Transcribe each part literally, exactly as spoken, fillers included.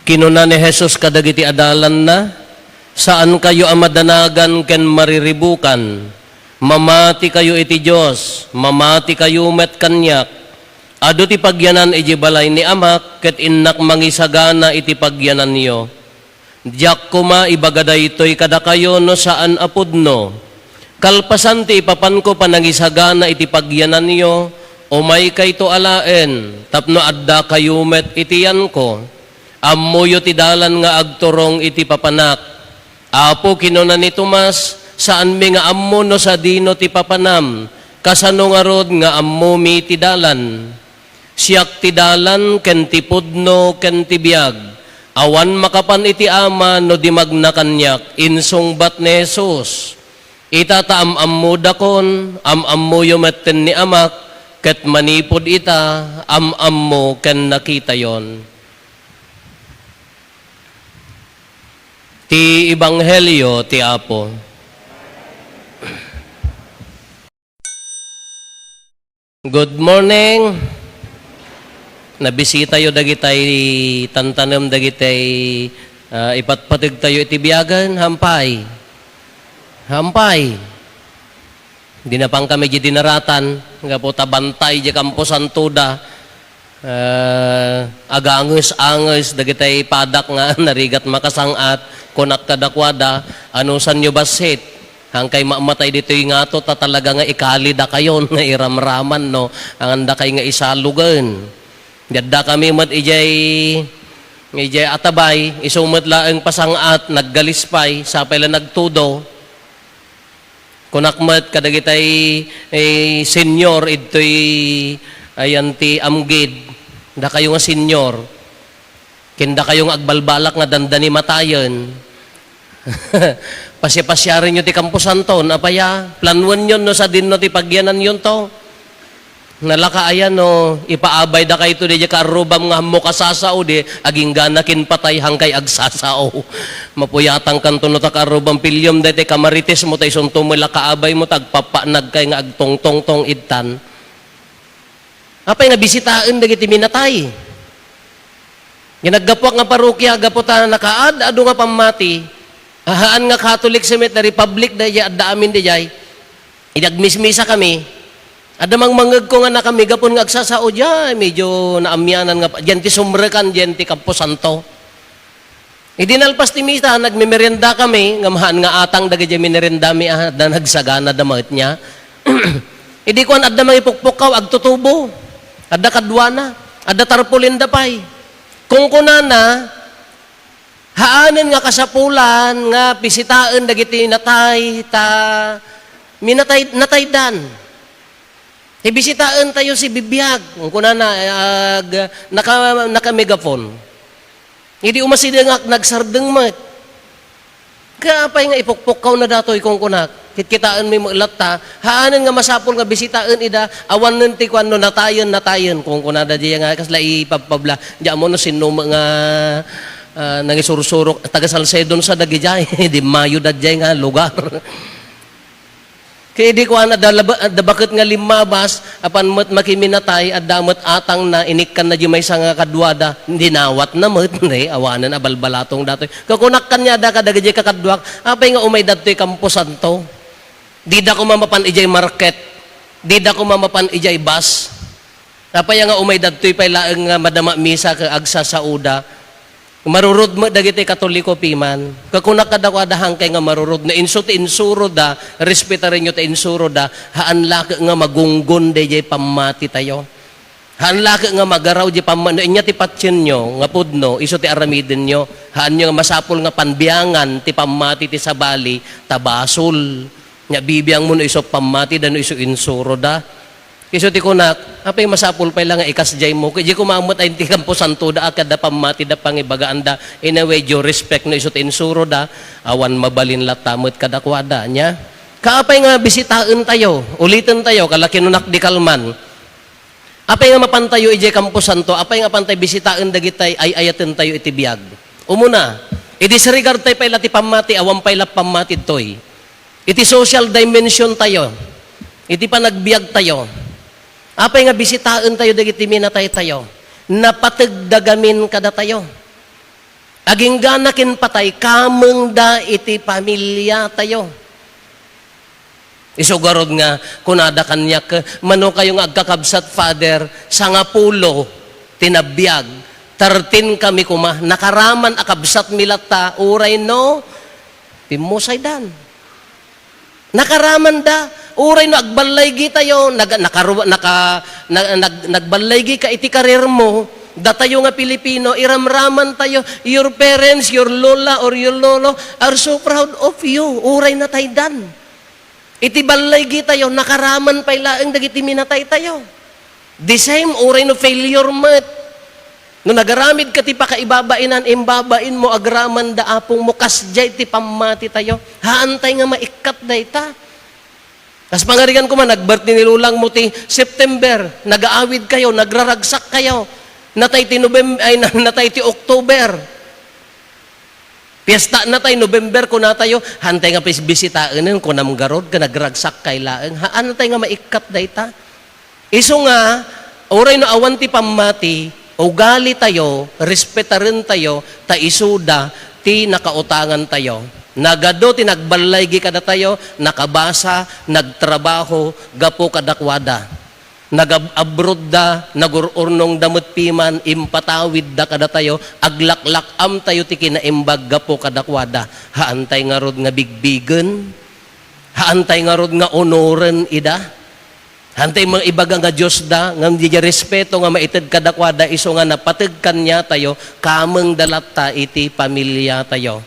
Kinuna ni Jesus kadagiti adalanna, "Saankayo a madanagan ken mariribukan. Mamatikayo iti Dios, mamatikayo met kaniak. Adu ti pagyanan idiay balay ni Amak, ket innak mangisagana iti pagyananyo. Diak koma ibaga daytoy kadakayo no saan a pudno. Kalpasan ti ipapanko panangisagana iti pagyananyo, umaykayto alaen tapno addakayo met iti yanko. Ammoyo ti dalan nga agturong iti papanak." "Apo," kinuna ni Tomas, "saanmi nga ammo no sadino ti papanam. Kasano ngarud nga ammomi ti dalan?" "Siak ti dalan ken ti pudno ken ti biag. Awan makapan iti Ama no di magna kaniak," insungbat ni Jesus. "Ita ta am-ammodakon, am-ammoyo metten ni Amak, ket manipud ita, am-ammo ken nakitayon." Ti Ebanghelio ti Apo. Good morning. Nabisitayo dagitay tantanem dagitay, ah, ipatpategtayo iti biagen, hampay. Hampay. Dinapan kami di dinaratan, gapu ta bantay di kamposantoda. Ah, aganges-anges dagitay padak nga narigat makasang-at, kunak kadakuada, "Anusanyo bassit? Hankay mamatay ditoy ngato ta talaga nga ikalidakayon nga iramraman, no? Angandakay nga isalugen." Diadda kami met idiay, idiay atabay, isu met laeng pasang-at, naggalispay, sapay la nagtudo. Kunak met kadagitay, eh, senior idtoy ayan ti amgid, "Dakayo nga senior, ken dakayo nga agbalbalak nga dandani matayen, pasiapasiarenyo ti kamposanto, apay a? Planuenyon no sadino ti pagyananyonto." Nalaka aya no ipaabay dakayto diay kaarrubam nga ammo kasasao, di aginggana kin patay hankay agsasao. Mapuyatangkanto no ta kaarrubam, "Pilem daytoy kamarites mo, ta isunto met la kaabay mo, ta agpappanag kay nga agtongtongtong ittan." Apay nga bisitaen dagiti minatay? Nga naggapuak nga parokya, gapu ta nakaad-adu nga pammati, haan nga Catholic Cemetery, public daydiay, adda amin daydiay. Idi agmismisa kami, adda mangmangngegko nga nakami gapu nga agsasao diay, medyo naamianan nga pa-, diyan ti sumrekan, diyan ti kamposanto. Idi nalpas ti misa, nagmemerienda kami, ngem haan nga atang dagiti meriendami, ah, adda nagsaganada met nia. Idi kuan, adda mangipukpukkaw, agtutubo. Adda kaduana, adda tarpulinda pay. Kunkunana, haanen nga kasapulan nga bisitaen dagiti natay ta minatay-, nataydan. Ti bisitaentayo sibibiag, kunkunana, ag-, naka-, naka-megaphone. Idi umasidengak, nagsardeng met. "Apay nga ipukpukkawna datoy?" kunkunak. "Kitkitaenmi met latta. Haanen nga masapul nga bisitaen ida, awanen ti kuan no natayen, natayen," kunkunada diay nga kasla ipabpabla. Di ammo no sinno met nga, ah, nangisursurok, taga Salcedon sa dagidiay. Di mayo da diay nga lugar. Ket idi kuan, adda laba-, adda baket nga limmabas, apan met makiminatay, adda met atangna, inikkanna di maysa nga kaduada, dinawatna met, ne, awanen a balbalatung datoy. Kakunak kaniada kadagiti kakaduak, "Apay nga umay dadtoy kamposanto? Dida koma mapan idiay market, dida koma mapan idiay bus." Apay nga umay dadtoy pay laeng nga madama misa ket agsasaoda? Marurod met dagiti Katoliko piman. Kakunak kadakuada, "Hankay nga marurod. No inso ti insuroda, respetarenyo ti insuroda, haan la ket nga magunggon daydiay pammatitayo. Haan la ket nga magaraw di pamma-, no ania ti patienyo nga pudno, isu ti aramidenyo. Haanyo nga masapul nga panbiangan ti pammati ti sabali, ta basol." Nya, bibiangmo no isu pammatida, no isu insuroda. Isu ti kunak, "Apay masapul pay la nga ikasdiaymo? Ket di koma met ay ti kamposantoda a kada pammatida pangibagaanda. In a way, due respect no isu ti insuroda, awan mabalin latta met kadakuada." Nya, kaapay nga bisitaentayo, ulitentayo, kala kinunak di kalman. Apay nga mapantayo idiay kamposanto? Apay nga apantay bisitaen dagitay ay-ayatentayo iti biag? Umuna, i-disregardtay pay la ti pammati, awan pay la pammati ditoy. Iti social dimension tayo, iti panagbiag tayo, apay nga bisitaen tayo dagiti minatay tayo? Napategda gamin kadatayo. Aginggana ken patay, kamengda iti pamiliatayo. Isu garud nga, kunada kaniak, "Mano kayo nga agkakabsat, Father?" "Sangapulo ti nabiag, thirteen kami koma, nakaraman a kabsatmi latta, uray no, pimmusaydan." Nakaramanda, uray no agballaygi tayo, nag-, nakaru-, naka-, na-, nag-, nagballaygi ka iti karirmo, datayo nga Pilipino, iramraman tayo, your parents, your lola or your lolo are so proud of you, uray nataydan. Iti ballaygi tayo, nakaraman pay laeng dagiti minatay tayo. The same, uray no failure met. No nagaramid ka ti pakaibabainan, imbabain mo, agraman da apong mo, kasdiay ti pammati tayo. Haantay nga maikkat dayta. Kas pangarigan ko man, nag-birthday ni lulang mo ti September, nagaawid kayo, nagraragsak kayo. Natay ti November, ay, na-, natay ti October. Piesta na tay November, kuna tayo, "Hantay nga pis-, bisitaen, kunam garud, ka nagragsak kay laeng." Haan tay nga maikkat dayta. Isu nga, uray no awan ti pammati, ugali tayo, respetaren tayo, ta isuda ti nakautangan tayo. Nagadu ti nagballaygi kadatayo, nakabasa, nagtrabaho, gapu kadakuada. Nagab-abroad da, nagur-urnong da met piman, impatawid da kadatayo, aglaklak-am tayo ti kinaimbag gapu kadakuada. Haantay ngarud nga bigbigen? Haantay ngarud nga onoren ida? Haantay maibaga nga Dios da, ngem diay respeto nga maited kadakuada isu nga napateg kaniatayo, kameng da latta iti pamiliatayo.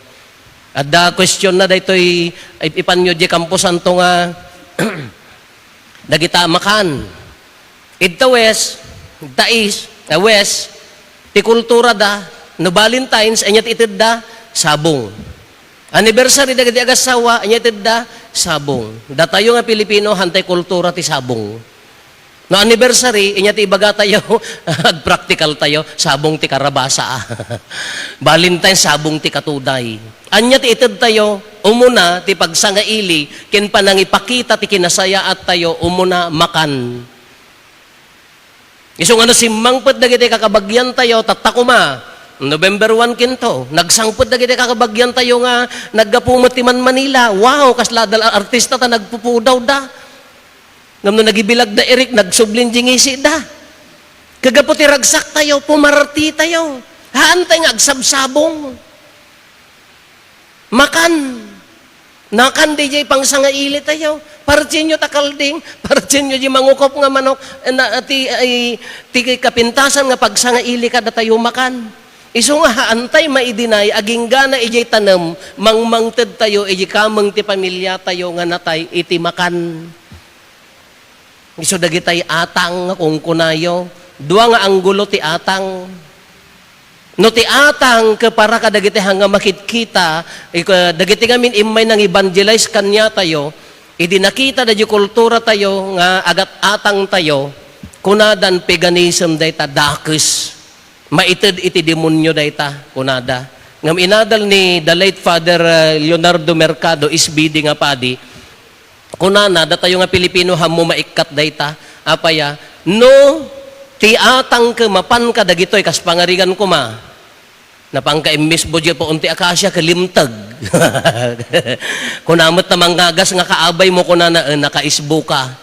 Adda question na daytoy, ip-, ipanyo di kamposanto nga dagita makan. Idta West, idta East, ah, West, ti kultura da, no Valentine's, anya ti itedda? Sabong. Anniversary dagiti agassawa, anya itedda? Sabong. Datayo nga Pilipino, hantay kultura ti sabong. No anniversary, inya ti ibaga tayo, agpractical tayo, sabong ti karabasa. Valentine, sabong ti katuday. Anya ti ited tayo, umuna ti pagsangaili, ken panangipakita ti kinasayaat tayo, umuna makan. Isu nga no simmangpet dagiti kakabagian tayo, tatta koma, November one kinto, nagsangpet dagiti kakabagian tayo nga naggapu met ti Man Manila. Wow, kasla da artista ta nagpupudaw da. Ngem no nagibilag da Eric, nagsublin di ngisi da. Kagapu ti ragsak tayo, pumarti tayo. Haan tayo nga agsabsabong. Makan. Nakan di jay pangsangaili tayo. Parchenyo ta kalding, parchenyo di mangukop nga manok, na, ti, ay, ti kapintasan nga pagsangaili kadatayo makan. Isu nga haan tay maidinay, aginggana ijay tanem, mangmangted tayo, iji kameng ti pamilya tayo nga natay iti makan. Isu dagitay atang nga kunkunayo. Dua nga anggulo ti atang. No ti atang ket para kadagiti haan nga makitkita, ik-, dagiti ngamin immay nang-evangelize kaniatayo, idi nakita da di kultura tayo nga agat-atang tayo, kunadan paganism dayta, dakes. Maited iti demonio dayta, kunada. Ngem inadal ni the late Father, uh, Leonardo Mercado, S B D nga padi, kunana, datayo nga Pilipino, hammo maikkat dayta. Apaya, no ti atang ket mapanka dagitoy, kas pangarigan koma, napanka immisbo di puon ti akasia ket limteg. Kuna met ta mangngagas nga kaabay mo, kunana, "Eh, nakaisbo ka."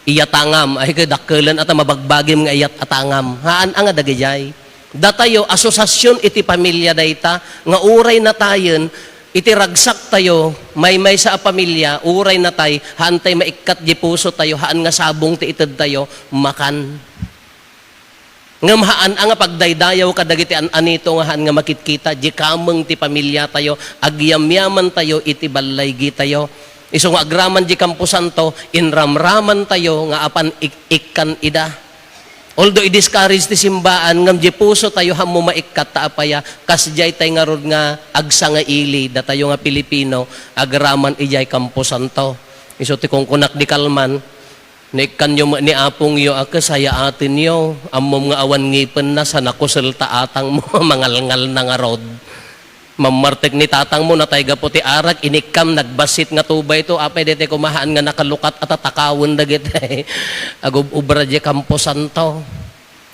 Iyatangam, ay, kay dakkelen a ta mabagbagim nga iyat-, atangam. Haan a nga dagijay. Datayo, asosiasion iti pamilya dayta, nga uray natayen, iti ragsak tayo, maymaysa a pamilya, uray natay, haan tay maikkat di puso tayo, haan nga sabong ti ited tayo, makan. Ngem haan a nga pagdaydayaw kadagiti an-anito nga haan nga makitkita, di kameng ti pamilya tayo, agyamyaman tayo iti ballaygi tayo. Isu nga agraman di kamposanto, inramraman tayo nga apan ik-, ikkan ida. Although i-discourage ti simbaan, ngem di puso tayo hammo maikkat ta apaya, kasdiay tay ngarud nga agsangaili, datayo nga Pilipino, agraman idiay kamposanto. Isu ti kunkunak di kalman, Naikkanyo met ni apongyo a kasayaatenyo, ammom nga awan ngipenna, sa nakusel ta atangmo, mangalngal na ngarud. Mammartek ni tatangmo, natay gapu ti arak, inikkam, nagbassit nga tubayto, apay daytoy kumahaan nga nakalukat a tatakawen dagiti agub-ubra di kamposanto.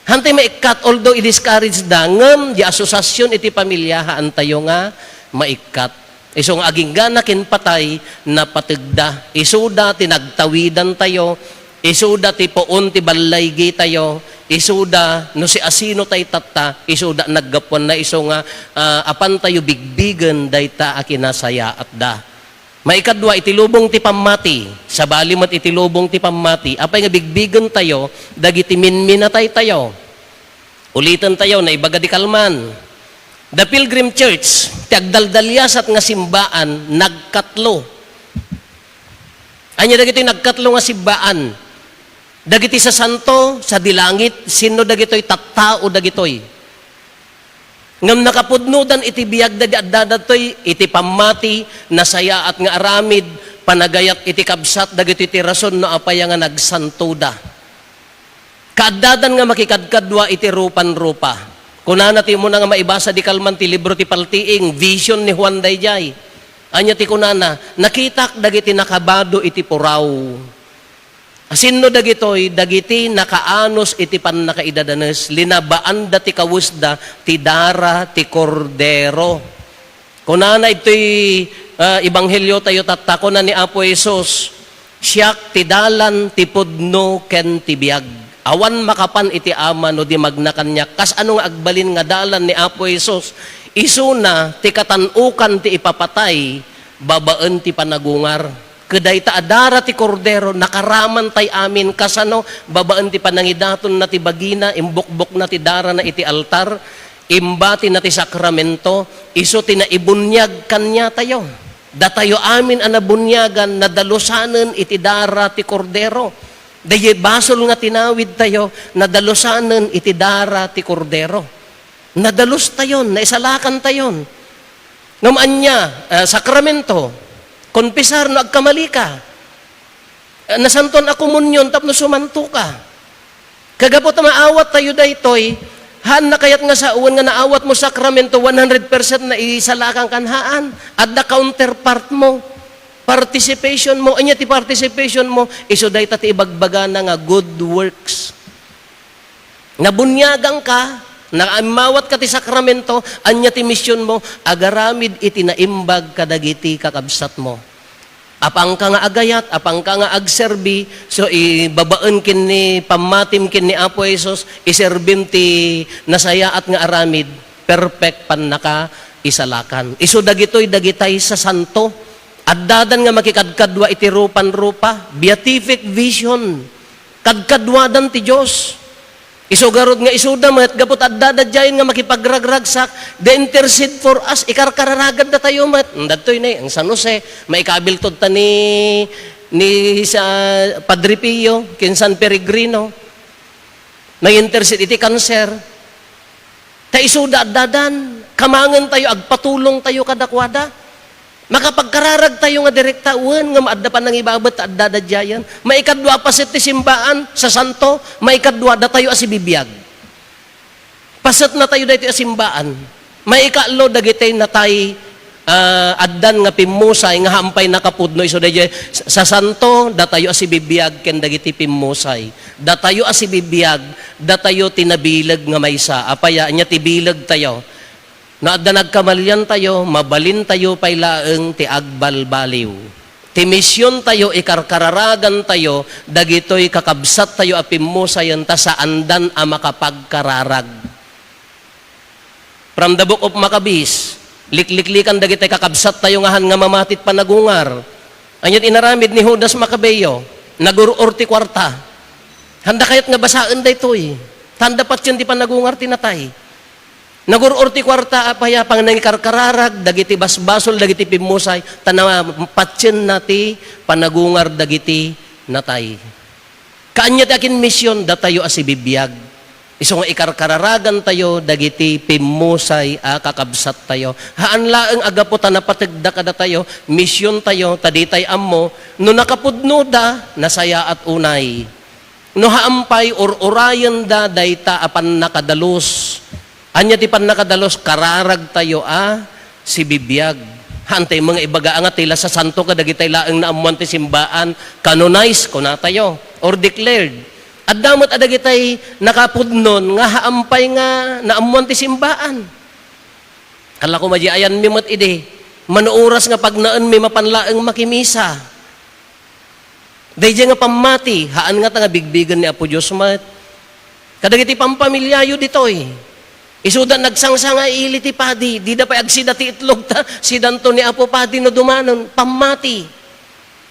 Hantay maikkat, although i-discourage da, ngem di asosiasion iti pamilya, haantayo nga maikkat. Isu nga aginggana ken patay, napategda. Isuda ti nagtawidantayo, isuda ti puon ti ballaygi tayo, isuda no siasino tay tatta, isuda naggapuanna. Isu nga, ah, apantayo bigbigen dayta a kinasayaatda. Maikadua, iti lubong ti pammati. Sabali met iti lubong ti pammati, apay nga bigbigentayo dagiti minminataytayo? Ulitentayo, naibaga di kalman. The Pilgrim Church, ti agdaldaliasat nga simbaan, nagkatlo. Ania dagitoy nagkatlo nga simbaan? Dagiti sasanto, sadi langit, sinno dagitoy? Tattao dagitoy. Ngem nakapudnodan iti biagda di addada daytoy, iti pammati, nasayaat nga aramid, panagayat iti kabsat, dagitoy ti rason no apay nga nagsantoda. Kaaddadan nga makikadkadua iti rupan-rupa. Kunana ti umuna nga maibasa di kalman ti libro ti Paltiing, vision ni Juan daydiay. Ania ti kunana? Nakitak dagiti nakabado iti puraw. Sinno dagitoy? Dagiti nakaanus iti pannakaidadanes, linabaanda ti kawesda ti dara ti Kordero. Kunana itoy, ah, ebanghelio tayo tatta, kuna ni Apo Jesus, "Siak ti dalan, ti pudno, ken ti biag. Awan makapan iti Ama no di magna kaniak." Kasano nga agbalin nga dalan ni Apo Jesus? Isuna ti katan-okan ti ipapatay babaen ti panagungar. Ket dayta a dara ti Kordero, nakaramantay amin. Kasano? Babaen ti panangidatonna ti bagina, imbukbokna ti darana iti altar, imbatina ti sakramento, isu ti naibuniag kaniatayo. Datayo amin a nabuniagan, nadalusanen iti dara ti Kordero. Daydiay basol nga tinawidtayo, nadalusanen iti dara ti Kordero. Nadalustayon, naisalakantayon. Ngem ania, ah, sakramento, konfesar no agkamalika. Ah, nasantoan a komunion tapno sumantoka. Kagapu ta maawattayo daytoy, haanna kayat nga saoen nga naawatmo sakramento, one hundred percent naisalakanka, haan. Adda counterpartmo, participationmo. Ania ti participationmo? Isu dayta ti ibagbagana nga good works. Nabuniaganka, naimmawatka ti sakramento, ania ti misionmo? Agaramid iti naimbag kadagiti kakabsatmo. Apanka nga agayat, apanka nga agserbi, so, i-, babaen ken ni pammatim ken ni Apo Jesus, iserbim ti nasayaat nga aramid, perfect pannaka isalakan. Isu dagitoy dagitay sasanto. Addadan nga makikadkadua iti rupan-rupa, beatific vision. Kadkaduadan ti Dios. Isu garud nga isuda met, gapu ta adda daydiayen nga makipagragragsak, they intercede for us, ikarkararagan datayo met. Daytoy ni, ang San Jose, maikabiltud ta ni, ni sa Padre Pio, ken San Peregrino. Nag-intercede iti kanser. Ta isuda addadan, kamangentayo, agpatulongtayo kadakuada. Makapagkararagtayo nga direkta, wen, ngem adda panangibabet ta adda daydiayen. Maikadua, paset ti simbaan, sasanto. Maikadua, datayo a sibibiag. Pasetnatayo daytoy a simbaan. Maikatlo, dagiti natay, ah, addan nga pimmusay nga haan pay nakapudno isu daydiay sasanto, datayo a sibibiag ken dagiti pimmusay. Datayo a sibibiag, datayo ti nabileg nga maysa. Apay a, ania ti bilegtayo? No adda nagkamaliantayo, mabalintayo pay laeng ti agbalbaliw. Ti misiontayo, ikarkararagantayo dagitoy kakabsattayo a pimmusayen ta saandan a makapagkararag. From the Book of Maccabees, likliklikan dagiti kakabsattayo nga haan nga mamati ti panagungar. Ania ti inaramid ni Judas Macabeo? Nagur-or ti kuarta. Haanda kayat nga basaen daytoy. Ta haanda patien ti panagungar ti natay. Nagur-or ti kuarta, apay a panangikarkararag dagiti basbasol dagiti pimmusay, ta na-, patienna ti panagungar dagiti natay. Kaanya ti akinmision, datayo a sibibiag. Isu nga ikarkararagantayo dagiti pimmusay a kakabsattayo. Haan laeng a gapu ta napategda kadatayo, misiontayo, ta ditay ammo no nakapudnoda, nasayaat unay. No haan pay, ur-urayenda dayta a pannakadalus. Ania ti pannakadalus? Kararagtayo a sibibiag. Haantay nga ibaga nga ti la sasanto kadagitay laeng naammoan ti simbaan, canonized, kunatayo, or declared. Adda met a dagitay nakapudnon nga haan pay nga naammoan ti simbaan. Kala ko madi ayanmi met idi, mano oras nga pagnaenmi mapan laeng makimisa. Daydiay nga pammati, haan ngata nga bigbigen ni Apo Dios met. Kadagiti pampamiliayo ditoy. Isuda nagsangsangaili ti padi, dida pay agsida ti itlog ta, sidanto ni Apo Padi no dumanon, pammati.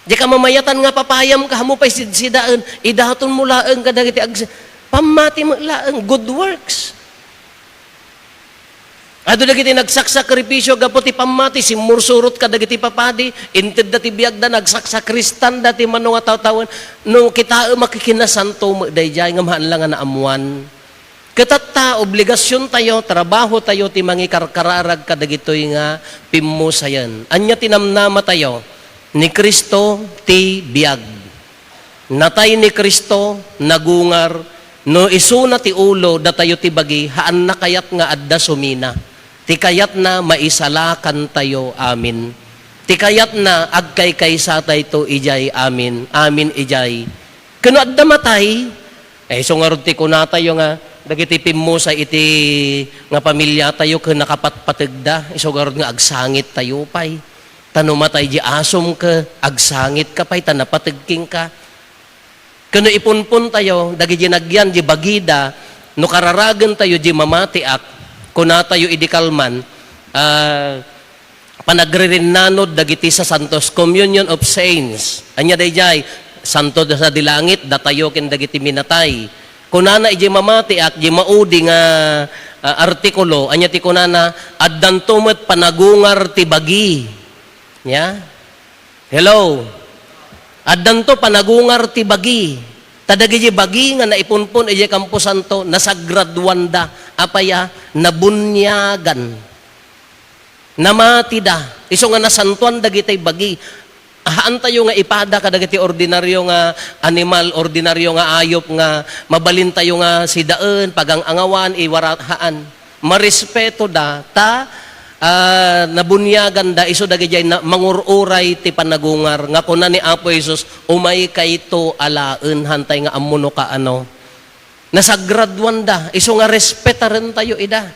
Di ka mamayatan nga papayam ka, ammo pay sidsidaen, idatonmo laeng kadagiti ags-, pammati met laeng, good works. Adu dagiti nagsaksakripisio gapu ti pammati, simmursurot kadagiti papadi, intedda ti biagda, nagsaksakristanda ti mano nga tawtawen. No kitaem a kikinasanto met daydiay, ngem haan la nga naammoan. Ket tatta, obligasiontayo, trabahotayo ti mangikarkararag kadagitoy nga pimmusayen. Ania ti namnamatayo? Ni Cristo ti biag. Natay ni Cristo, nagungar, no isuna ti ulo, datayo ti bagi, haanna kayat nga adda sumina. Ti kayatna, maisalakantayo amin. Ti kayatna, agkaykaysatayto idiay amin, amin idiay. Ken no adda matay, eh, isu ngarud ti kunatayo nga, dagiti pimmusay iti nga pamiliatayo ken nakapatpategda, isu ngarud nga agsangittayo pay. Ta no matay di asom ka, agsangit ka pay, ta napateg kenka. Ken no ipunpontayo, dagiti nagyan di bagida, no kararagentayo di mamatiak, kunatayo idi kalman, ah, panagririnnanod dagiti sasantos, communion of saints. Ania daydiay? Santo da sadi langit, datayo ken dagiti minatay. Kunana idiay mamatiak, di maudi nga, ah, artikulo, ania ti kunana? Addanto met panagungar ti bagi. Nia? Hello? Addanto panagungar ti bagi. Ta dagiti bagi nga naipunpon idiay kamposanto, nasagraduanda. Apay a? Nabuniagan. Namatida. Isu nga nasantoan dagiti bagi. Haantayo nga ipada kadagiti ordinario nga animal, ordinario nga ayop nga mabalintayo nga sidaen, pagang-angawan, iwara-, haan. Marespeto da, ta, ah, nabuniagan da, isu dagidiay na, mangur-uray ti panagungar, nga kuna ni Apo Jesus, "Umay kayto alaen, hantay nga ammo no kaano." Nasagraduan da, isu nga respetaren tayo ida.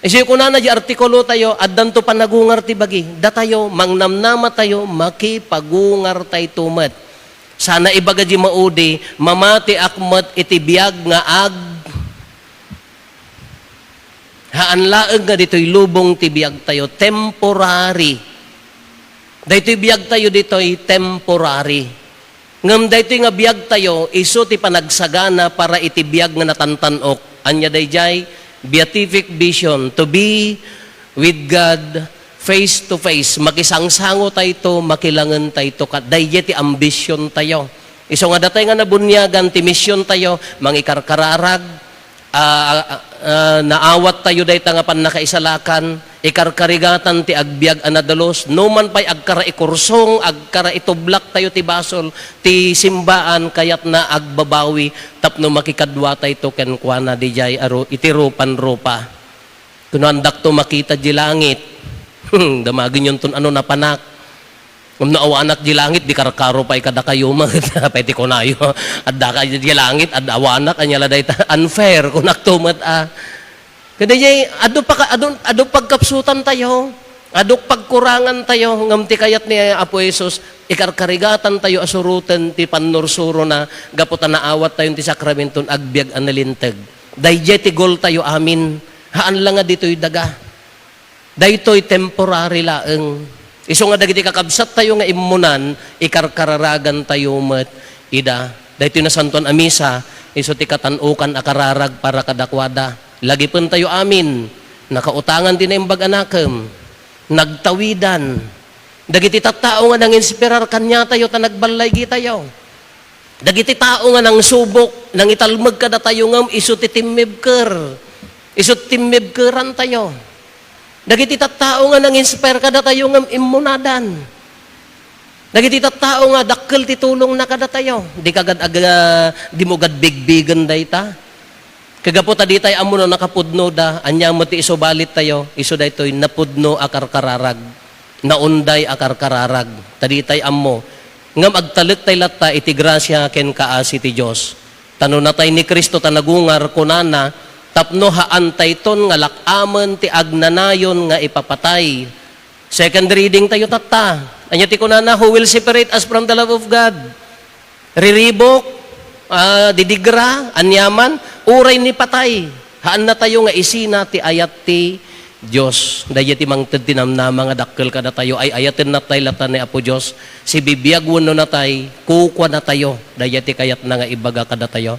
Isu kunana di artikulo tayo, addanto panagungar ti bagi, datayo, mangnamnama tayo, makipagungar tayo met. Sana ibaga di maudi, mamatiak met iti biag nga ag-, Haan laeng nga ditoy lubong ti biagtayo, temporary. Daytoy biagtayo ditoy, temporary. Ngem daytoy nga biagtayo, isu ti panagsagana para iti biag nga natantan-ok. Ania daydiay? Beatific vision, to be with God face to face. Makisangsango tayto, makilangen tayto, kat daydiay ti ambition tayo. Isu nga datay nga nabuniagan ti mision tayo, mangikarkararag, ah, ah, ah, naawat tayo dayta nga pannakaisalakan, ikarkarigatan ti agbiag a nadalus, no man pay agkaraikursong, agkaraitublak tayo ti basol, ti simbaan, kayatna agbabawi tapno makikadua tayto kenkuana didiay a ru-, iti rupan-rupa. Kuno, andakto makita di langit. Damagen yonton ano napanak. Ngem no awanak di langit, di karkaro pay kadakayo met. Apay ti kunayo, adda ka di langit, ad-, awanak, ania la dayta? Unfair, kunakto met a. Kadaydiay, adu paka-, adu, adu pagkapsutan tayo, adu pagkurangan tayo, ngem ti kayat ni Apo Jesus, ikarkarigatan tayo a suroten ti pannursurona, gapu ta naawat tayon ti sakramenton agbiag a nalinteg. Daydiay ti goal tayo amin. Haan la nga ditoy daga. Daytoy temporary laeng. Isu nga dagiti kakabsat tayo nga immunan, ikarkararagan tayo met ida. Daytoy nasantoan a misa, isu ti katan-okan a kararag para kadakuada. Lagipen tayo amin, nakautangan ti Naimbag a Nakem, nagtawidan. Dagiti tattao nga nanginspirar kaniatayo ta nagballaygi tayo. Dagiti tao nga nangsubok, nangitalmeg kadatayo ngem isu ti timmibker. Isu ti timmibkeran tayo. Dagiti tattao nga nanginspire kadatayo ngem immunadan. Dagiti tattao nga dakkel ti tulongna kadatayo. Di kagad ag-, ah, di mo gad bigbigen dayta. Kagapu ta ditay ammo no nakapudnoda, ania met ti isubalit tayo, isu daytoy napudno a karkararag. Naunday a karkararag. Ta ditay ammo. Ngem agtalek tay latta iti grasia ken kaasi ti Dios. Ta no natay ni Cristo ta nagungar, kunana, tapno haantayton nga lak-amen ti agnanayon nga ipapatay. Second reading tayo tatta. Ania ti kunana, "Who will separate us from the love of God?" Riribuk, ah, didigra, aniaman, uray ni patay. Haannatayo nga isina ti ayat ti Dios. Daydi ti mangted ti namnama nga dakkel kadatayo. Ay-ayaten natay latta ni Apo Dios. Sibibiag wenno natay, kukuanatayo. Daydi ti kayatna nga ibaga kadatayo.